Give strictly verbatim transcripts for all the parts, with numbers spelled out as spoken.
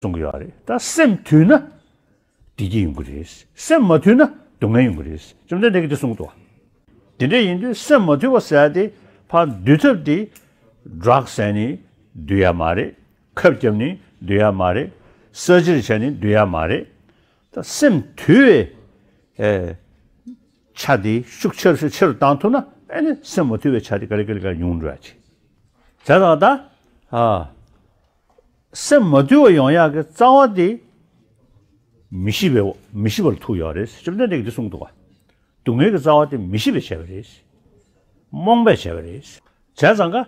གསུང་གི་ཡོད་རེད། ད་སེམས་དུལ་ན་བདེ་སྐྱིད་ཡོང་གི་རེད། སེམས་མ་དུལ་ན་སྡུག་བསྔལ་ཡོང་གི་རེད། བཅོམ་ལྡན་འདས་ཀྱིས་འདི་གསུངས་འདུག། དེ་འདྲ་ཡིན་དུས་སེམས་མ་དུལ་བ་ཟེར་ཡ་དེ་ཕར་འདུལ་ཐབས་དེ་ཌག་ཟས་ནས་འདུལ་ཡ་མ་རེད། ཁབ་བརྒྱབ་ནས་འདུལ་ཡ་མ་རེད། ས་བཅིར་བྱས་ནས་འདུལ་ཡ་མ་རེད། ད་སེམས་དུལ་བའི་ཨེ་ཆ་དེ་ཤུགས་ཆེ་རུ་ཆེ་རུ་བཏང་ཐུབ་ན། ཨ་ནི་སེམས་མ་དུལ་བའི་ཆ་དེ་ག་ལེ་ག་ལེ་ག་ལེ་ཉུང་འགྲོ་ཡ་ཅིག། བྱས་ཙང་ད་ཨ་སེམས་མ་དུལ་བ་ཡོང་ཡག་གི་རྩ་བ་དེ་མི་ཤེས་པའི་མི་ཤེས་པ་ལ་ཐུག་ཡོད་རེད། བཅོམ་ལྡན་འདས་ཀྱིས་འདི་གསུངས་འདུག་ག། སྡུག་བསྔལ་གྱི་རྩ་བ་དེ་མི་ཤེས་པས་བྱས་པ་རེད། རྨོངས་པས་བྱས་པ་རེད། བྱས་ཙང་ཀ།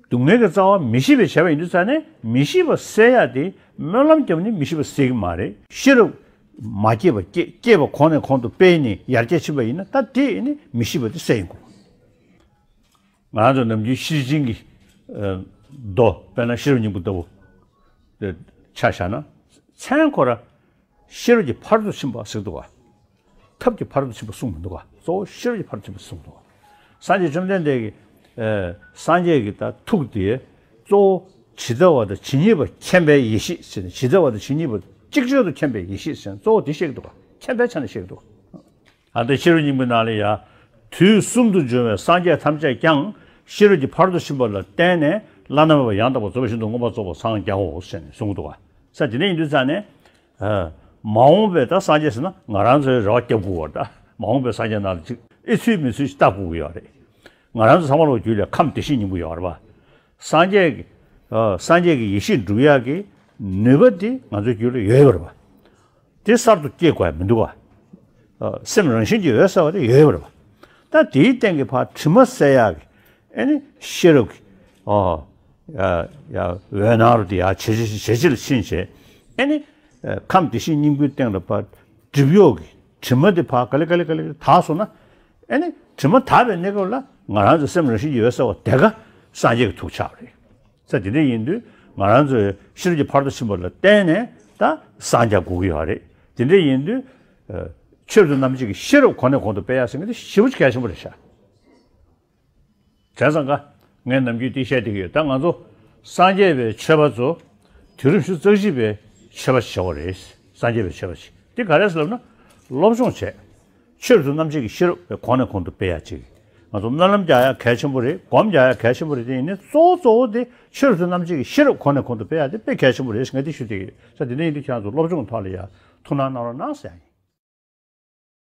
སྡུག་བསྔལ་གྱི་རྩ་བ་མི་ཤེས་པས་བྱས་པ་ཡིན་དུས་ཙང་ནས། མི་ཤེས་པ་སེལ་ཡ་དེ་སྨོན་ལམ་བརྒྱབ་ནས་མི་ཤེས་པ་སེལ་གྱི་མ་རེད། ཤེས་རབ་མ་སྐྱེས་པ་སྐྱེ་སྐྱེས་པ་གོང་ནས་གོང་དུ་སྤེལ་ནས་ཡར་རྒྱས་ཕྱིན་པ་ཡིན་ན། ད་དེ་ནི་མི་ཤེས་པ་དེ་སེལ་ཡོང་གི་རེད། ང་རང་ཚོ་ནམ་རྒྱུན་ཤེར་ཕྱིན་གྱི་ཨ་མདོ། དཔེར་ན་ཤེས་རབ་སྙིང་པོ་ལྟ་བུ་དེ་ཆ་བཞག་ན། མཚན་ཁོ་རང་ཤེས་རབ་ཀྱི་ཕ་རོལ་ཏུ་ཕྱིན་པ་ཟེར་འདུག་ག། ཐབས་ཀྱི་ཕ་རོལ་ཏུ་ཕྱིན་པ་གསུངས་མི་འདུག་ག། གཙོ་བོ་ཤེས་རབ་ཀྱི་ཕ་རོལ་ཏུ་ཕྱིན་པ་གསུངས་འདུག་ག། སངས་རྒྱས་བཅོམ་ལྡན་འདས་ཀྱིས་ཨ་སངས་རྒྱས་ཀྱི་ད་ཐུགས་དེ་གཙོ་བོ་ཇི་ལྟ་བ་དང་ཇི་སྙེད་པ་མཁྱེན་པའི་ཡེ་ཤེས་ཟེར་ནས། ཇི་ལྟ་བ་དང་ཇི་སྙེད་པ་ཅིག་ཅར་དུ་མཁྱེན་པའི་ཡེ་ཤེས་ཟེར་ནས་གཙོ་བོ་དེ་བཤད་ཀྱི་འདུག་ག། མཁྱེན་པའི་ཆ་ནས་བཤད་ཀྱི་འདུག་ག། ཨ་ནི་ཤེས་རབ་སྙིང་པོའི་ནང་ལ་ཡ། དུས་གསུམ་དུ་འབྱུང་བའི་སངས་རྒྱས་ཐམས་ཅད་ཀྱང་། ཤེས་རབ་ཀྱི་ཕ་རོལ་ཏུ་ཕྱིན་པ་ལ་བརྟེན་ནས་བླ་ན་མེད་པ་ཡང་དག་པར་རྫོགས་པའི་ཞིང་དུ་མངོན་པར་རྫོགས་པར་སངས་རྒྱའོ་ཟེར་ནས་གསུངས་འདུག་ག། ས་དེ་འདྲ་ཡིན་དུས་ཙང་ནས། ཨ་མ་འོངས་པའི་ད་སངས་རྒྱས་ཟེར་ན་ང་རང་ཚོའི་རེ་བ་བརྒྱབ་དགོས་པ་རེད། ད་མ་འོངས་པའི་སངས་རྒྱས་ནང་ལ་ཅིག་ཨེ་ཚུད་མི་ཚུད་ཅིག་བལྟ་དགོས་ཀྱི་ཡོད་རེད། ང་རང་ཚོ་ཚང་མ་ལོ་རྒྱུད་ལ་ཁམས་བདེ་གཤེགས་སྙིང་པོ་ཡོད་རེད་པ། སངས་རྒྱས་ཀྱི་ཨ་སངས་རྒྱས་ཀྱི་ཡེ་ཤེས་འགྲུབ་ཡག་གི་ནུས་པ་དེ་ང་ཚོའི་རྒྱུད་ལ་ཡོད་པ་རེད་པ། དེ་གསར་དུ་སྐྱེ་དགོས་ཡ་མི་འདུག་ག། ཨ་སེམས་རང་བཞིན་གྱིས་འོད་གསལ་བ་དེ་ཡོད་པ་རེད་པ། ད་དེའི་སྟེང་གི་ཕར་དྲི་མ་སེལ་ཡག་གི་ཨ་ནི་ཤེས་རབ་ཀྱི་ཨ་ཡ་ཡ་འོད་སྣང་རུ་དེ་ཡར་ཇེ་ཆེ་ཇེ་ཆེ་ལ་ཕྱིན་བྱས། ཨ་ནི་ཨ་ཁམས་བདེ་གཤེགས་སྙིང་པོའི་སྟེང་ལ་ཕར་སྒྲིབ་གཡོགས་ཀྱི་དྲི་མ་དེ་ཕར་ག་ལེ་ག་ལེ་ག་ལེ་དག་སོང་ན། ཨ་ནི་དྲི་མ་དག་པའི་གནས་སྐབས་ལ་ང་རང་ཚོ་སེམས་རང་བཞིན་གྱིས་འོད་གསལ་བ་དེ་ག་སངས་རྒྱས་ཀྱི་ཐུགས་ཆགས་པ་རེད། ས་དེ་འདྲ་ཡིན་དུས་ང་རང་ཚོའི་ཤེས་རབ་ཀྱི་ཕ་རོལ་ཏུ་ཕྱིན་པ་ལ་བརྟེན་ནས་ད་སངས་རྒྱ་དགོས་ཀྱི་ཡོད་རེད། དེ་འདྲ་ཡིན་དུས་ཨ་ཆོས་སུ་རྣམ་འབྱེད་ཀྱི་ཤེས་རབ་གོང་ནས་གོང་དུ་སྤེལ་ཡག་ཟེར་མཁན་དེ་ཞེ་པོ་ཅིག་གལ་ཆེན་པོ་རེད་ཤག། བྱས་ཙང་ཀ། ངས་ནམ་རྒྱུན་འདི་བཤད་བསྡད་ཀྱི་ཡོད། ད་ང་ཚོ་སངས་རྒྱས་པའི་ཆོས་པ་ཚོ་དུས་རབས་ཉི་ཤུ་རྩ་གཅིག་པའི་ཆོས་པ་ཞིག་བྱ་བ་རེད། སངས་རྒྱས་པའི་ཆོས་པ་ཞིག་འདི་ག་རེ་ཟེར་ལབ་ན། སློབ་སྦྱོང་བྱས། ཆོས་སུ་རྣམ་འབྱེད་ཀྱི་ཤེས་རབ་གོང་ནས་གོང་དུ་སྤེལ་ཡག་ཅིག། ང་ཚོ་སྨོན་ལམ་རྒྱག་ཡག་གལ་ཆེན་པོ་རེད། སྒོམ་རྒྱག་ཡག་གལ་ཆེན་པོ་རེད། དེ་ཡིན་ནའི་གཙོ་བོ་གཙོ་བོ་དེ་ཆོས་སུ་རྣམ་འབྱེད་ཀྱི་ཤེས་རབ་གོང་ནས་གོང་དུ་སྤེལ་ཡག་དེ་དཔེ་གལ་ཆེན་པོ་རེད་ཟེར་ངས་འདི་ཞུ་བསྡད་ཀྱི་ཡོད། ས་དེ་འདྲ་ཡིན་དུས་ཁྱེད་རང་ཚོ་སློབ་སྦྱོང་ཐོག་ལ་ཡ་ཐུགས་སྣང་གནང་རོགས་གནང་ཟེར་ཡ་ཡིན།